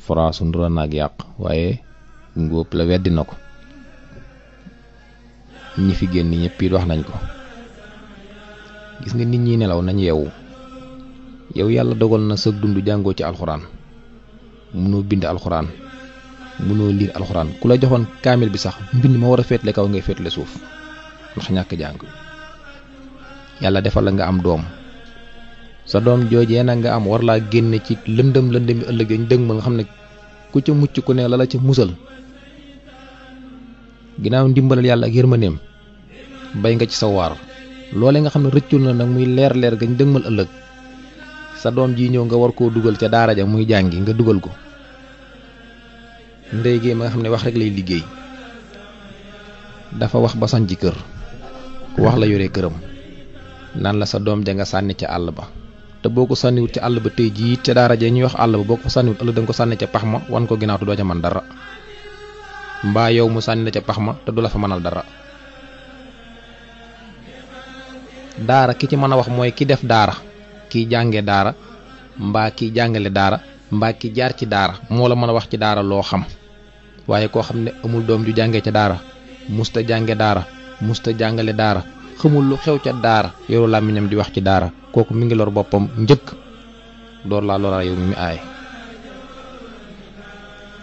France ndura naag yàq waaye ngóob la weddi na ko. ñi fi génn ñëpp it wax nañ ko. gis nga nit ñi nelaw nañ yeewu. yow yàlla dogal na sa dund jàngoo ci alxuraan mënoo bind alxuraan mënoo liir alxuraan ku la joxoon kaamil bi sax mbind ma war a féetle kaw ngay féetle suuf ndax ñàkk jàng. yàlla defal la nga am doom sa doom joojee nag nga am war laa génne ci lëndëm lëndëmi ëllëg yañ dëg ma nga xam ne ku ca mucc ku ne la la ca musal ginnaaw ndimbalal yàlla ak yërmaneem bay nga ci sa waar loole nga xam ne rëccul na nag muy leer leer gañ dëgmal ëllëg sa doom ji ñëw nga war koo dugal ca daara ja muy jàngi nga dugal ko ndey gi ma nga xam ne wax rek lay liggéey dafa wax ba sañ ci kër ku wax la yore këram naan la sa doom ja nga sànni ca àll ba te boo ko sànniwut ca àll ba tey jii ca daara ja ñuy wax àll ba boo ko sànniwut ëllëg danga ko sànni ca pax ma wan ko ginnaaw te doo ca man dara mbaa yow mu sànni la ca pax ma te du la fa mënal dara. daara ki ci mën a wax mooy ki def daara kiy jànge daara mbaa kiy jàngale daara mbaa ki jaar ci daara moo la mën a wax ci daara loo xam waaye koo xam ne amul doom ju jàngee ca daara musta jànge daara musta jàngale daara xamul lu xew ca daara yoru làmmiñam di wax ci daara kooku mi ngi lor boppam njëkk door laa lora yow mi aay.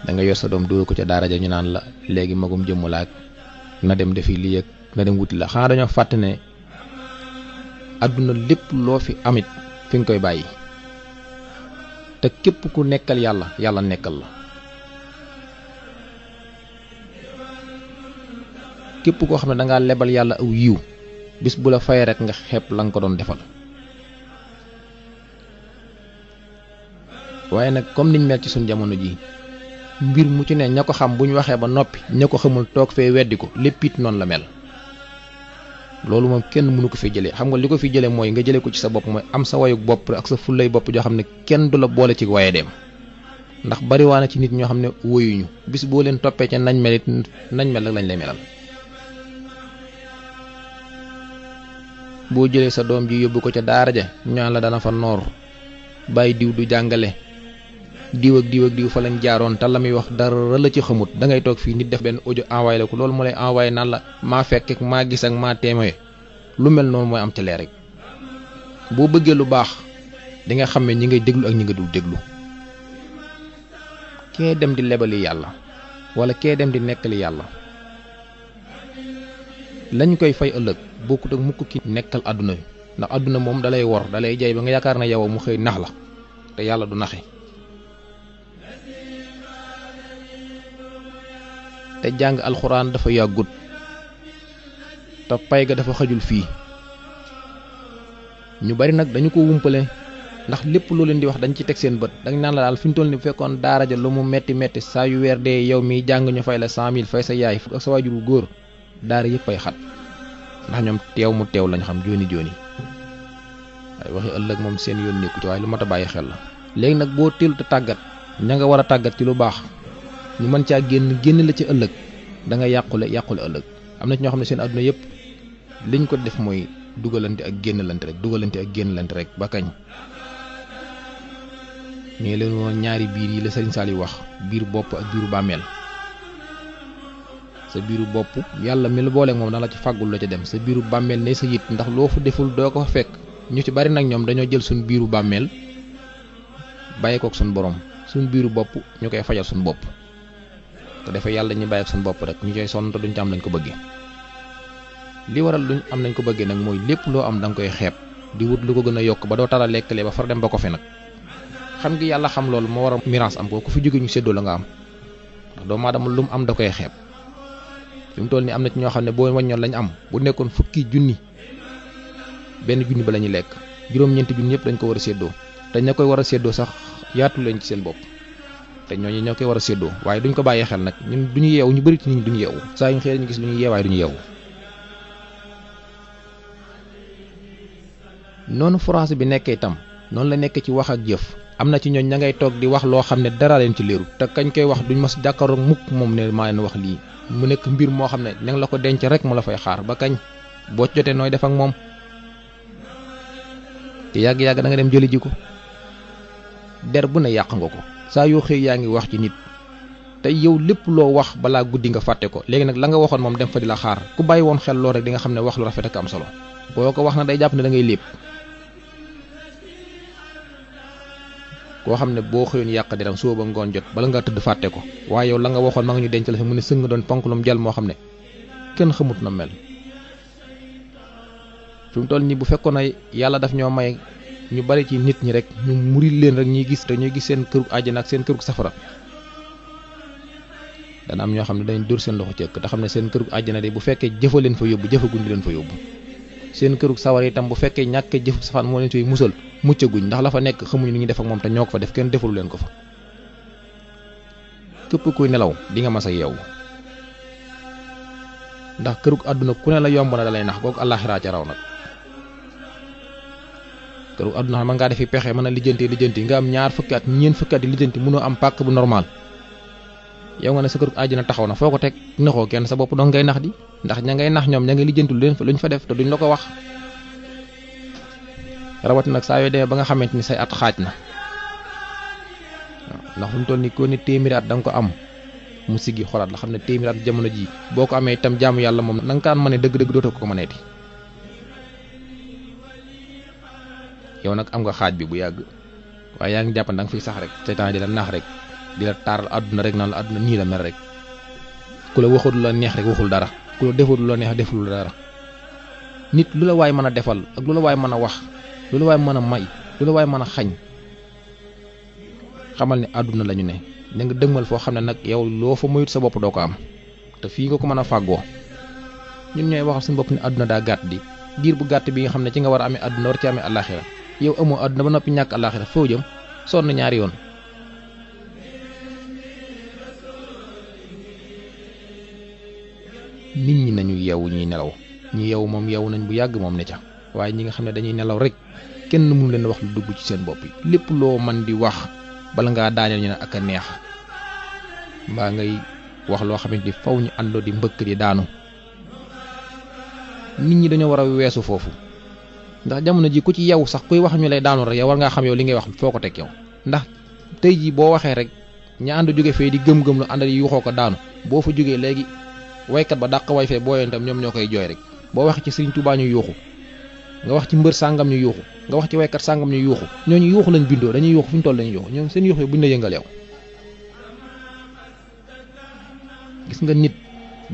da nga yor sa doom dóor ko ca daara ja ñu naan la léegi magum jëmm laak na dem defi lii ak na dem wuti la xanaa dañoo fàtte ne àdduna lépp loo fi amit fi nga koy bàyyi te képp ku nekkal yàlla yàlla nekkal la. képp koo xam ne dangaa lebal yàlla aw yiw bis bu la fay rek nga xeeb la nga ko doon defal. waaye nag comme niñ mel ci suñ jamono ji mbir mu ci ne ña ko xam bu ñu waxee ba noppi ña ko xamul toog fee weddi ko lépp it noonu la mel. loolu moom kenn mënu ko fi jëlee xam nga li ko fi jëlee mooy nga jëlee ko ci sa bopp mooy am sa wayuk bopp ak sa fullay bopp joo xam ne kenn du la boole ci waye dem ndax bariwaana ci nit ñoo xam ne woyuñu bis boo leen toppee ca nañ mel it nañ mel ak lañ lay melal. boo jëlee sa doom ji yóbbu ko ca daara ja ñaan la dana fa noor bàyyi diw du jàngale diw ak diw ak diw fa lañ jaaroon te la muy wax dara la ci xamut da ngay toog fii nit def benn audio envoyé la ko loolu moo lay envoyé naan la maa fekk ak maa gis ak maa témoin lu mel noonu mooy am ci leer rek. boo bëggee lu baax di nga xam ne ñi ngay déglu ak ñi nga dul déglu. kee dem di lebali yàlla wala kee dem di nekkali yàlla lañ koy fay ëllëg bokkut ak mukk ki nekkal àdduna bi ndax àdduna moom dalay wor dalay jay ba nga yaakaar na yow mu xëy nax la te yàlla du naxe. te jàng alxuraan dafa yàggut te pay ga dafa xajul fii ñu bari nag dañu ko wumpale ndax lépp loo leen di wax dañ ci teg seen bët dañ naan la daal fi ñu toll ni bu fekkoon daara ja lu mu metti metti saa yu weer dee yow miy jàng ñu fay la 100 000 fay sa yaay ak sa waajur bu góor daara yëpp ay xat ndax ñoom teew mu teew lañ xam jooni jooni waaye waxi ëllëg moom seen yoon nekku ci waaye lu mat a bàyyi xel la. léegi nag boo teelu te tàggat ña nga war a tàggat ci lu baax ñu mën caa génn la ci ëllëg da nga yàqule ëllëg. am na ci ñoo xam ne seen àdduna yëpp liñ ko def mooy dugalante ak génnlante rek ba kañ. ñii leen woon ñaari biir yi la Sëriñ Saliou wax biir bopp ak biiru bàmmeel. sa biiru bopp yàlla mi la boole moom dana la ci fàggul la ca dem sa biiru bàmmeel ne sa yit ndax loo fa deful doo ko fa fekk. ñu ci bari nag ñoom dañoo jël suñ biiru bàmmeel bàyyi kook suñ borom suñ biiru bopp ñu koy fajal suñ bopp te dafa yàlla ñu bàyyi ak suñ bopp rek ñu koy sonn te duñ ci am lañ ko bëggee. li waral duñ am nañ ko bëggee nag mooy lépp loo am da nga koy xeeb di wut lu ko gën a yokk ba doo tala lekkalee ba far dem ba ko fi nag. xam ngi yàlla xam loolu moo war a mirage am ko ku fi jóge ñu séddoo la nga am ndax doomu aadama lu mu am da koy xeeb. fi mu toll nii am na ci ñoo xam ne boo wàññoon lañ am bu nekkoon fukki junni benn junni ba la ñuy lekk juróom-ñeenti junni yëpp dañ ko war a séddoo te ña koy war a séddoo sax yaatu leen ci seen bopp te ñooñu ñoo koy war a séddoo waaye duñ ko bàyyee xel nag ñun duñu yeewu ñu bëri ci nit ñi duñu yeewu saa yu ñu xëy ñu gis lu ñuy yeewaay duñu yeewu. noonu France bi nekkee itam noonu la nekk ci wax ak jëf am na ci ñooñ ña ngay toog di wax loo xam ne dara leen ci leeru te kañ koy wax duñ mas jàkkaarloog mukk moom ne maa leen wax lii mu nekk mbir moo xam ne ña nga la ko denc rek mu la fay xaar ba kañ boo jotee nooy def ak moom te yàgg-yàgg da nga dem jëli ji ko der bu ne yàq nga ko saa yoo xëy yaa ngi wax ci nit te yow lépp loo wax balaa guddi nga fàtte ko léegi nag la nga waxoon moom dem fa di la xaar ku bàyyi woon xel lool rek di nga xam ne wax lu rafet ak am solo boo ko wax na day jàpp ne da ngay lépp koo xam ne boo xëyoon yàq deram suba ba ngoon jot bala nga tëdd fàtte ko waaye yow la nga waxoon ma nga ñu denc la fi mu ne sëng doon ponkalum jël moo xam ne kenn xamut na mel fi mu toll nii bu fekkoon ay yàlla daf ñoo may ñu bari ci nit ñi rek ñu muril leen rek ñuy gis te ñuy gis seen kërug àjjana ak seen kërug safara dana am ñoo xam ne dañ dóor seen loxo cëkk te xam ne seen kërug àjjana de bu fekkee jëfa leen fa yóbbu jëfaguñ leen fa yóbbu seen kërug sawar itam bu fekkee ñàkk jëf safaan moo leen ciy musal muccaguñ ndax la fa nekk xamuñu lu ñuy def ak moom te ñoo ko fa def kenn defalu leen ko fa képp kuy nelaw di nga mas a yeewu ndax kërug àdduna ku ne la yomb na da lay nax kooku àllaaxiraa ca raw nag kërug àdduna xam ngaa defi pexe mën a lijjanti nga am ñaar fukki at ñeent fukki at di lijjanti mënoo am pàkk bu normal yow nga ne sa kërug àjjana taxaw na foo ko teg naxoo kenn sa bopp dong ngay nax di ndax ña ngay nax ñoom ña ngay lijjanti luñ fa def te duñ la ko wax rawat nag saa yoo demee ba nga xamante ni say at xaaj na waaw ndax fu mu toll nii ko ni téeméeri at da nga ko am mu siggi xolaat la xam ne téeméeri at jamono ji boo ko amee itam jaamu yàlla moom na nga kaan mën a dëgg-dëgg dootoo ko mëneeti yow nag am nga xaaj bi bu yàgg waaye yaa ngi jàpp da nga fiy sax rek seytaan di la naax rek di la taaral àdduna rek naan la àdduna nii la mel rek ku la waxul lu la neex rek waxul dara ku la deful lu la neex deful dara nit lu la waay mën a defal ak lu la waay mën a wax lu la waay mën a may lu la waay mën a xañ xamal ne àdduna lañu ne da nga dëgmal foo xam ne nag yow loo fa moyut sa bopp doo ko am te fii nga ko mën a fàggoo ñun ñooy waxal suñu bopp ne àdduna daa gàtt di diir bu gàtt bi nga xam ne ci nga war a amee àdduna war ci amee àllaaxira yow amoo àdduna ba noppi ñàkk àllaaxira foo jëm sonn ñaari yoon nit ñi nañu yeewu ñuy nelaw ñi yeewu moom yeewu nañ bu yàgg moom ne ca waaye ñi nga xam ne dañuy nelaw rek kenn mënu leen wax lu dugg ci seen bopp yi lépp loo man di wax bala ngaa daaneel ñu ne ak a neex mbaa ngay wax loo xamante ni faw ñu àndoo di mbëkk di daanu nit ñi dañoo war a weesu foofu ndax jamono ji ku ci yeewu sax kuy wax ñu lay daanu rek yow war ngaa xam yow li ngay wax foo ko teg yow ndax tey jii boo waxee rek ña ànd jóge fee di gëm-gëm lu ànd yu waxoo ko daanu boo fa jógee léegi waykat ba dàq way fee booyoon tam ñoom ñoo koy jooy rek boo waxee ci Sëriñ Tuubaa ñu yuuxu nga wax ci mbër sàngam ñu yuuxu nga wax ci waykat sàngam ñu yuuxu ñooñu yuuxu lañ bindoo dañuy yuuxu fu ñu toll dañuy yuuxu ñoom seen yuuxu yi buñ la yëngal yow gis nga nit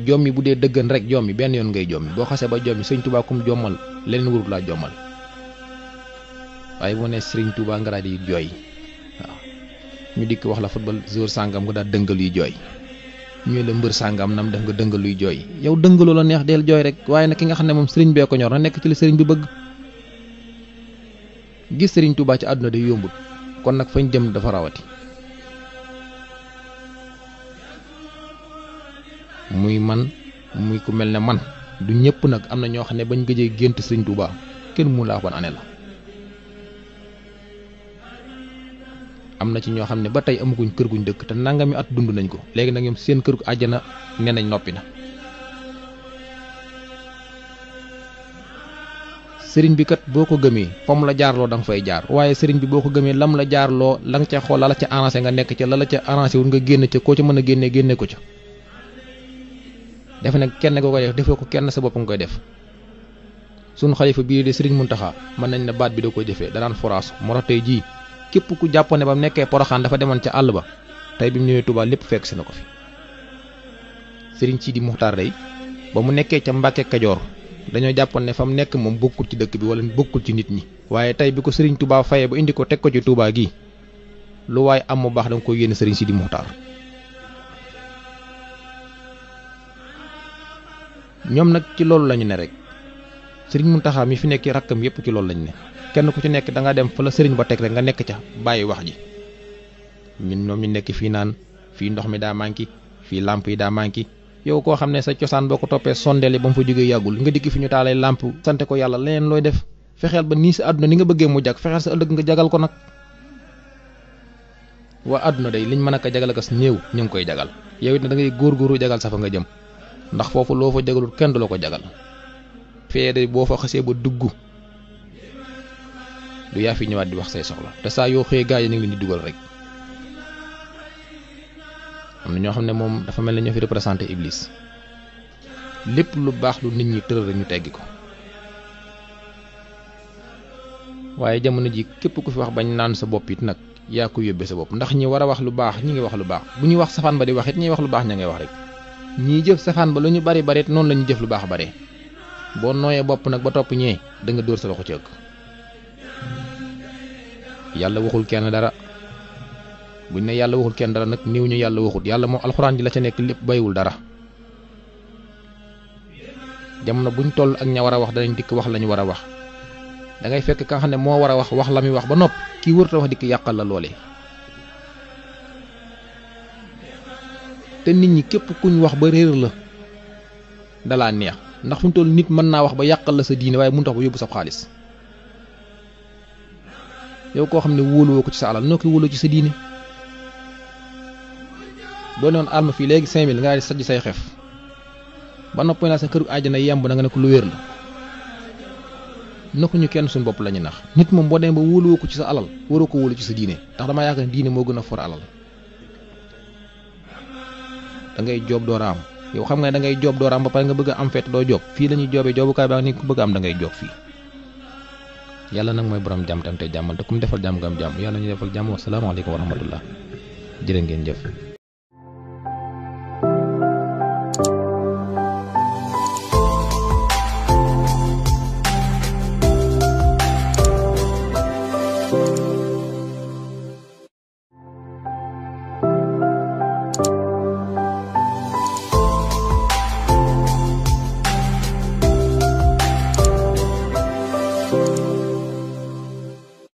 jommi bu dee dëggan rek jommi benn yoon ngay jommi boo xasee ba jommi Sëriñ Tuubaa kum jommal leneen warul laa jommal waaye bu ma nee Sëriñ Tuubaa nga daal di jooy waaw ñu dikk wax la football joueur sàngam nga daal dëngal yuy jooy ñu la mbër sàngam nam def nga dëngal luy jooy yow dëngaloo la neex del jooy rek waaye nag ki nga xam ne moom sëriñ bee ko ñor na nekk ci li sëriñ bi bëgg gis Sëriñ Tuubaa ci àdduna day yombut kon nag fañ jëm dafa rawati muy man muy ku mel ne man du ñëpp nag am na ñoo xam ne bañ gëjee gént Sëriñ Tuubaa kenn mu laa ban ane la am na ci ñoo xam ne ba tey amaguñ kër guñ dëkk te nangami at dund nañ ko léegi nag ñoom seen kër gu àjjana nee nañ noppi na sëriñ bi kat boo ko gëmee fam la jaarloo da nga fay jaar waaye sëriñ bi boo ko gëmee lam la jaarloo la nga ca xool la la ca arrangé nga nekk ca la la ca arrangé wul nga génn ca koo ca mën a génne ko ca defe nag kenn ko koy def defoo ko kenn sa bopp nga koy def sunu xalifa bii de sëriñ Muntaxa mën nañ ne baat bi da koy jëfee danaan forage moo tax tey jii képp ku jàppoon ne ba mu nekkee Poroxaan dafa demoon ca àll ba tey bi mu ñëwee Touba lépp fekk si na ko fi Serigne Sidi Muxtaar day ba mu nekkee ca Mbàkke Kajoor dañoo jàppoon ne fa mu nekk moom bokkul ci dëkk bi wala bokkul ci nit ñi waaye tey bi ko Serigne Touba fayee ba indi ko teg ko ci Touba gii lu waaye am mu baax da nga koy yéene Serigne Sidi Muxtaar ñoom nag ci loolu lañu ne rek Serigne Muntaxa mi fi nekk rakkam yépp ci loolu lañu ne kenn ku ci nekk da nga dem fa la sëriñ ba teg rek nga nekk ca bàyyi wax ji ñun ñoom ñu nekk fii naan fii ndox mi daa manqué fii làmp yi daa manqué yow koo xam ne sa cosaan boo ko toppee sondeel yi ba mu fa jógee yàggul nga dikk fi ñu taalay làmp sante ko yàlla leneen looy def fexeel ba nii sa àdduna ni nga bëggee mu jag fexeel sa ëllëg nga jagal ko nag waa àdduna day liñ mën a ko jagal akas néew ñu ngi koy jagal yow it na da ngay góorgóoru jagal sa fa nga jëm ndax foofu loo fa jagalul kenn du la ko jagal fee de boo fa xasee ba dugg du yaa fi ñëwaat di wax say soxla te saa yoo xëyee gaa yi ñu ngi leen di dugal rek am na ñoo xam ne moom dafa mel ne ñoo fi représenté Iblis lépp lu baax lu nit ñi tëral rek ñu teggi ko waaye jamono ji képp ku fi wax bañ naan sa bopp it nag yaa ko yóbbee sa bopp ndax ñi war a wax lu baax ñi ngi wax lu baax bu ñuy wax safaan ba di wax it ñiy wax lu baax ña ngay wax rek ñii jëf safaan ba lu ñu bari bari noonu la ñu jëf lu baax bare boo nooyee bopp nag ba topp ñee da nga dóor sa loxo ci ëkk yàlla waxul kenn dara buñ ne yàlla waxul kenn dara nag néew ñu yàlla waxut yàlla moom alxuraan ji la ca nekk lépp bayiwul dara jamono buñ toll ak ña war a wax danañ dikk wax lañu war a wax da ngay fekk ka nga xam ne moo war a wax la muy wax ba noppi kii wërta wax dikk yàqal la loole te nit ñi képp kuñ wax ba réer la dalaa neex ndax fu mu toll nit mën naa wax ba yàqal la sa diine waaye mënut tax ba yóbbu sa xaalis yow koo xam ne wóoluwoo ko ci sa alal noo koy wóoloo ci sa diine boo newoon alma fii léegi 5000 nga daal di sajj say xef ba noppi naa sa këru àjjana yemb na nga ne ko lu wér la na ko ñu kenn suñu bopp la ñu nax nit moom boo demee ba wóoluwoo ko ci sa alal waroo ko wóolu ci sa diine ndax damaa yaakaar ne diine moo gën a for alal da ngay joob door a am yow xam nga da ngay joob door a am ba pare nga bëgg a am fett doo joob fii la ñuy joobee joobukaay baa ni ku bëgg a am da ngay joob fii yàlla nag mooy borom jàmm tam te jàmmal te ku mu defal jàmm nga am jàmm yàlla ñu defal jàmm wasalaamaaleykum wa rahmatullah jërë ngeen jëf